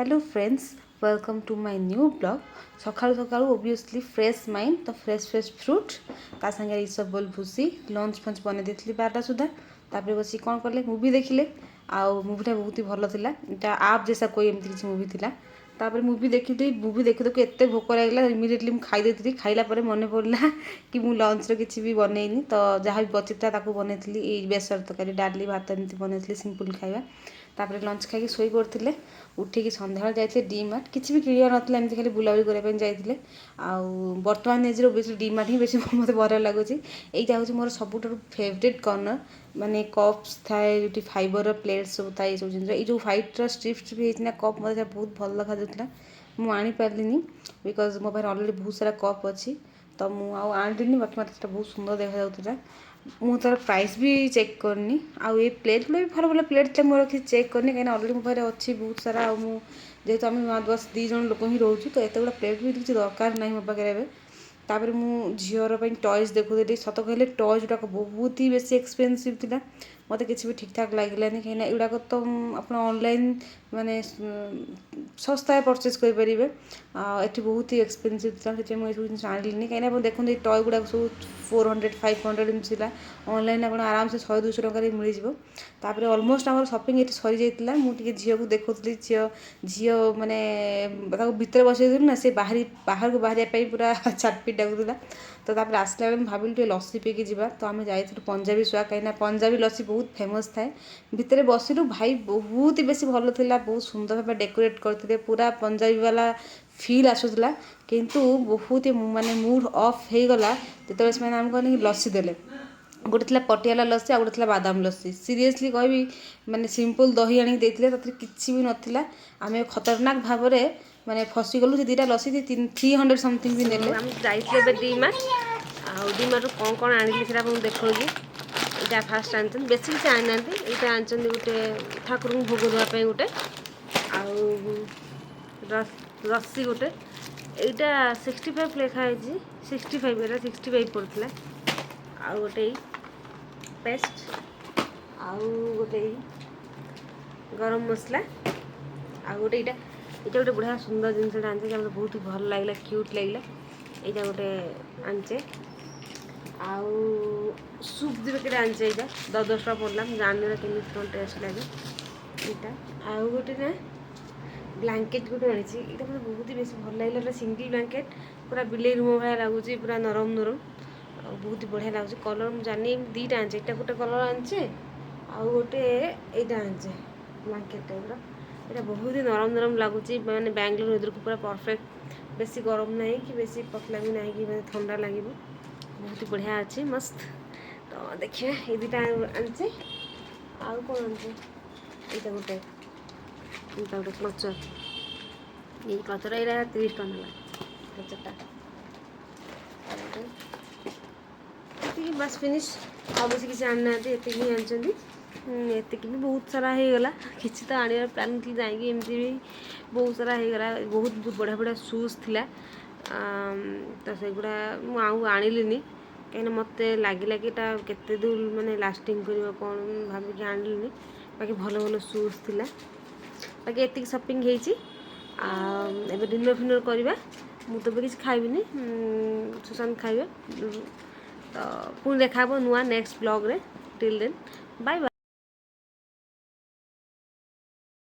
Hello friends, welcome to my new vlog. ସକାଳୁ ସକାଳୁ obviously fresh mind ତ fresh fresh fruit, ତା ସାଙ୍ଗରେ ଇସବଗୋଲ ଭୁସି। ଲଞ୍ଚ ଫଞ୍ଚ ବନେଇ ଦେଇଥିଲି 12ଟା ସୁଦ୍ଧା। ତାପରେ ବସିକି କ'ଣ କଲେ? ମୁଭି ଦେଖିଲେ। ଆଉ ମୁଭିଟା ବହୁତ ହି ଭଲ ଥିଲା। ଏଇଟା ଆପ୍ ଜୈସା କୋଇ ଏମିତି କିଛି ମୁଭି ଥିଲା। ତାପରେ ମୁଭି ଦେଖିଲି। ମୁଭି ଦେଖୁ ଦେଖୁ ଏତେ ଭୋକ ଲାଗିଲା, ଇମିଡ଼ିଏଟଲି ମୁଁ ଖାଇ ଦେଇଥିଲି। ଖାଇଲା ପରେ ମନେ ପଡ଼ିଲା କି ମୁଁ ଲଞ୍ଚରେ କିଛି ବି ବନେଇନି। ତ ଯାହା ବି ବଚିଥିଲା, ତାକୁ ବନେଇଥିଲି। ଏଇ ବେସର ତରକାରୀ, ଡାଲି, ଭାତ ଏମିତି ବନେଇଥିଲି, ସିମ୍ପଲ୍ ଖାଇବା। ତାପରେ ଲଞ୍ଚ ଖାଇକି ଶୋଇ ପଡ଼ିଥିଲେ। ଉଠିକି ସନ୍ଧ୍ୟାବେଳେ ଯାଇଥିଲେ ଡି ମାର୍ଟ। କିଛି ବି କିଣିବାର ନଥିଲା, ଏମିତି ଖାଲି ବୁଲାବୁଲି କରିବା ପାଇଁ ଯାଇଥିଲେ। ଆଉ ବର୍ତ୍ତମାନ ଏଜ୍ରେ ଓବିୟସଲି ଡି ମାର୍ଟ ହିଁ ବେଶୀ ମୋତେ ବଢ଼ିଆ ଲାଗୁଛି। ଏଇଟା ହେଉଛି ମୋର ସବୁଠାରୁ ଫେଭରେଟ୍ କର୍ଣ୍ଣର। ମାନେ କପ୍ସ ଥାଏ ଯେଉଁଠି, ଫାଇବରର ପ୍ଲେଟ୍ ସବୁ ଥାଏ, ଏସବୁ ଜିନିଷ। ଏଇ ଯେଉଁ ହ୍ୱାଇଟ୍ର ଷ୍ଟ୍ରିପ୍ ଷ୍ଟ୍ରିପ୍ ହେଇଛି ନା କପ୍, ମୋତେ ସେଇଟା ବହୁତ ଭଲ ଦେଖାଯାଉଥିଲା। ମୁଁ ଆଣିପାରିଲିନି, because ମୋ ପାଖରେ ଅଲରେଡ଼ି ବହୁତ ସାରା କପ୍ ଅଛି। ତ ମୁଁ ଆଉ ଆଣିଲିନି। ବାକି ମୋତେ ସେଇଟା ବହୁତ ସୁନ୍ଦର ଦେଖାଯାଉଥିଲା। ମୁଁ ତା'ର ପ୍ରାଇସ୍ ବି ଚେକ୍ କରିନି। ଆଉ ଏ ପ୍ଲେଟ୍ ଗୁଡ଼ା ବି ଭଲ ଭଲ ପ୍ଲେଟ୍ ଥିଲା। ମୁଁ କିଛି ଚେକ୍ କରିନି, କାହିଁକିନା ଅଲରେଡ଼ି ମୋ ପାଖରେ ଅଛି ବହୁତ ସାରା। ଆଉ ମୁଁ ଯେହେତୁ ଆମେ ବସ୍ 2 ଜଣ ଲୋକ ହିଁ ରହୁଛୁ, ତ ଏତେ ଗୁଡ଼ା ପ୍ଲେଟ୍ ବି କିଛି ଦରକାର ନାହିଁ ମୋ ପାଖରେ ଏବେ। ତାପରେ ମୁଁ ଝିଅର ପାଇଁ ଟଏଜ୍ ଦେଖୁଥିଲି। ସତ କହିଲେ ଟଏଜ୍ ଗୁଡ଼ାକ ବହୁତ ହି ବେଶୀ ଏକ୍ସପେନ୍ସିଭ୍ ଥିଲା। ମୋତେ କିଛି ବି ଠିକ୍ ଠାକ୍ ଲାଗିଲାନି, କାହିଁକିନା ଏଗୁଡ଼ାକ ତ ଆପଣ ଅନଲାଇନ୍ ମାନେ ଶସ୍ତାରେ ପରଚେସ୍ କରିପାରିବେ। ଆଉ ଏଠି ବହୁତ ହି ଏକ୍ସପେନ୍ସିଭ୍ ଥିଲା। ସେଥିପାଇଁ ମୁଁ ଏସବୁ ଜିନିଷ ଆଣିଲିନି। କାହିଁକିନା ଆପଣ ଦେଖନ୍ତୁ, ଏଇ ଟୟ ଗୁଡ଼ାକ ସବୁ 400, 500 ଏମିତି ଥିଲା। ଅନଲାଇନ୍ ଆପଣ ଆରାମସେ 100-200 ଟଙ୍କାରେ ମିଳିଯିବ। ତାପରେ ଅଲମୋଷ୍ଟ ଆମର ସପିଂ ଏଠି ସରିଯାଇଥିଲା। ମୁଁ ଟିକେ ଝିଅକୁ ଦେଖୁଥିଲି। ଝିଅ ମାନେ ତାକୁ ଭିତରେ ବସେଇଦେଲୁ ନା, ସେ ବାହାରକୁ ବାହାରିବା ପାଇଁ ପୁରା ଛାଟପିଟ ଡାକୁଥିଲା। ତ ତାପରେ ଆସିଲା ବେଳେ ମୁଁ ଭାବିଲି ଟିକେ ଲସି ପିଇକି ଯିବା। ତ ଆମେ ଯାଇଥିଲୁ ପଞ୍ଜାବୀ ସ୍ୱାଗ, କାହିଁକିନା ପଞ୍ଜାବୀ ଲସି ବହୁତ ଫେମସ୍ ଥାଏ। ଭିତରେ ବସିଲୁ। ଭାଇ, ବହୁତ ହି ବେଶୀ ଭଲ ଥିଲା। ବହୁତ ସୁନ୍ଦର ଭାବେ ଡେକୋରେଟ୍ କରିଥିଲେ। ପୁରା ପଞ୍ଜାବୀ ବାଲା ଫିଲ୍ ଆସୁଥିଲା। କିନ୍ତୁ ବହୁତ ହି ମାନେ ମୁଡ୍ ଅଫ୍ ହେଇଗଲା ଯେତେବେଳେ ସେମାନେ ଆମକୁ ଆଣିକି ଲସି ଦେଲେ। ଗୋଟେ ଥିଲା ପଟିଆଲା ଲସି, ଆଉ ଗୋଟେ ଥିଲା ବାଦାମ ଲସି। ସିରିୟସଲି କହିବି, ମାନେ ସିମ୍ପଲ୍ ଦହି ଆଣିକି ଦେଇଥିଲେ, ସେଥିରେ କିଛି ବି ନଥିଲା। ଆମେ ଖତରନାକ ଭାବରେ ମାନେ ଫସିଗଲୁ। ସେ 2ଟା ଲସି 300 ସମଥିଙ୍ଗ ବି ନେଲେ। ଆମେ ଯାଇଥିଲେ ଏବେ ଡି ମାର୍ଟ। ଆଉ ଡି ମାର୍ଟରୁ କ'ଣ କ'ଣ ଆଣିଲି, ସେଇଟା ଆପଣଙ୍କୁ ଦେଖାଉଛି। ଏଇଟା ଫାଷ୍ଟ ଆଣିଛନ୍ତି। ବେଶୀ କିଛି ଆଣିନାହାନ୍ତି। ଏଇଟା ଆଣିଛନ୍ତି ଗୋଟେ ଠାକୁରଙ୍କୁ ଭୋଗ ଦେବା ପାଇଁ ଗୋଟେ, ଆଉ ରସି ଗୋଟେ। ଏଇଟା 65 ଲେଖା ହେଇଛି। 65, ଏଇଟା 65 ପଡ଼ିଥିଲା। ଆଉ ଗୋଟେ ଏଇ ପେଷ୍ଟ, ଆଉ ଗୋଟେ ଏଇ ଗରମ ମସଲା, ଆଉ ଗୋଟେ ଏଇଟା। ଏଇଟା ଗୋଟେ ବଢ଼ିଆ ସୁନ୍ଦର ଜିନିଷଟା ଆଣିଛେ, ମୋତେ ବହୁତ ଭଲ ଲାଗିଲା, କ୍ୟୁଟ୍ ଲାଗିଲା। ଏଇଟା ଗୋଟେ ଆଣିଛେ। ଆଉ ସୁପ୍ 2 ପ୍ୟାକେଟ୍ ଆଣିଛେ। ଏଇଟା 10 10 ଟଙ୍କା ପଡ଼ିଲା। ମୁଁ ଜାଣିନି ଏଇଟା କେମିତି କ'ଣ ଟେଷ୍ଟ ଲାଗେ ଏଇଟା। ଆଉ ଗୋଟେ ନା ବ୍ଲାଙ୍କେଟ୍ ଗୋଟେ ଆଣିଛି। ଏଇଟା ମୋତେ ବହୁତ ହି ବେଶୀ ଭଲ ଲାଗିଲା। ଏଇଟା ସିଙ୍ଗଲ୍ ବ୍ଲାଙ୍କେଟ୍, ପୁରା ବିଲେଇ ରୁମ ଭଳିଆ ଲାଗୁଛି, ପୁରା ନରମ ନରମ ଆଉ ବହୁତ ବଢ଼ିଆ ଲାଗୁଛି। କଲର୍ ମୁଁ ଜାଣିନି। 2ଟା ଆଣିଛି। ଏଇଟା ଗୋଟେ କଲର୍ ଆଣିଛେ, ଆଉ ଗୋଟେ ଏଇଟା ଆଣିଛେ ବ୍ଲାଙ୍କେଟ୍ ଟାଇପ୍ର। ଏଇଟା ବହୁତ ହି ନରମ ନରମ ଲାଗୁଛି। ମାନେ ବାଙ୍ଗଲୋର ୱେଦରକୁ ପୁରା ପରଫେକ୍ଟ। ବେଶୀ ଗରମ ନାହିଁ କି ବେଶୀ ପତଲା ବି ନାହିଁ କି ମାନେ ଥଣ୍ଡା ଲାଗିବ। ବହୁତ ବଢ଼ିଆ ଅଛି, ମସ୍ତ। ତ ଦେଖିବା, ଏଇ 2ଟା ଆଣିଛେ। ଆଉ କ'ଣ ଆଣିଛେ? ଏଇଟା ଗୋଟେ, ଏଇଟା ଗୋଟେ କ୍ଲଚର୍। ଏଇ କ୍ଲଚର୍, ଏଇଟା 30 ଟଙ୍କା ନେଲା କ୍ଲଚର୍ଟା। ଆଉ ଗୋଟେ ଏତିକି, ବାସ୍ ଫିନିଶ୍। ଆଉ ବେଶୀ କିଛି ଆଣିନାହାନ୍ତି, ଏତିକି ହିଁ ଆଣିଛନ୍ତି। ଏତିକି ବି ବହୁତ ସାରା ହେଇଗଲା। କିଛି ତ ଆଣିବାର ପ୍ଲାନ୍ ଥିଲା, ଯାଇକି ଏମିତି ବି ବହୁତ ସାରା ହେଇଗଲା। ବହୁତ ବହୁତ ବଢ଼ିଆ ବଢ଼ିଆ ସୁଜ୍ ଥିଲା। ତ ସେଗୁଡ଼ା ମୁଁ ଆଉ ଆଣିଲିନି, କାହିଁକିନା ମୋତେ ଲାଗିଲା କି ଏଇଟା କେତେ ଦୂର ମାନେ ଲାଷ୍ଟିଂ କରିବ କ'ଣ, ମୁଁ ଭାବିକି ଆଣିଲିନି। ବାକି ଭଲ ଭଲ ସୁଜ୍ ଥିଲା। ବାକି ଏତିକି ସପିଂ ହେଇଛି। ଆଉ ଏବେ ଡିନର୍ ଫିନର୍ କରିବା। ମୁଁ ତ ଏବେ କିଛି ଖାଇବିନି, ସୁଶାନ୍ତ ଖାଇବେ। ତ ପୁଣି ଦେଖା ହେବ ନୂଆ next ବ୍ଲଗ୍ରେ। Till then, bye bye.